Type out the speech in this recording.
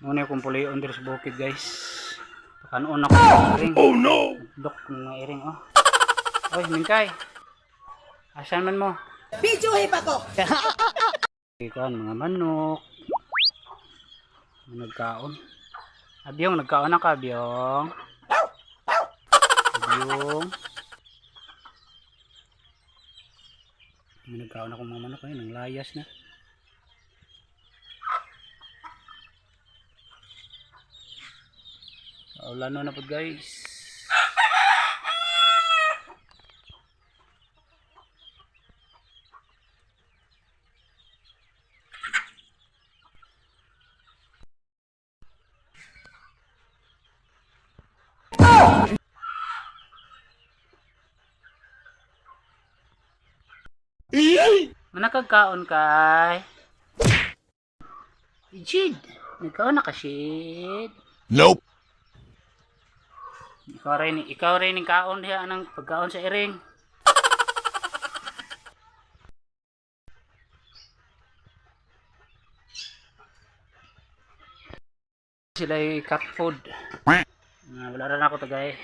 Muna akong pulion diri sa bukid, guys. Pakanon ako ng iring. Oh no! Dok ng mga iring, oh. Oy, mingkay. Asan man mo? Videohin pa ko! Ikaw, mga manok. Mga nagkaon. Abyong, nagkaon na ka, Abyong. Abyong. May nagkaon akong mga manok ayun, ang layas na. Kaulano na po, guys. Manakagkaon kay. Jid, nagkaon na ka, shit. Nope. Ikaw rin yung kaon diha anang pagkaon sa iring. Sila cat food. Ah, wala rin ako tagay.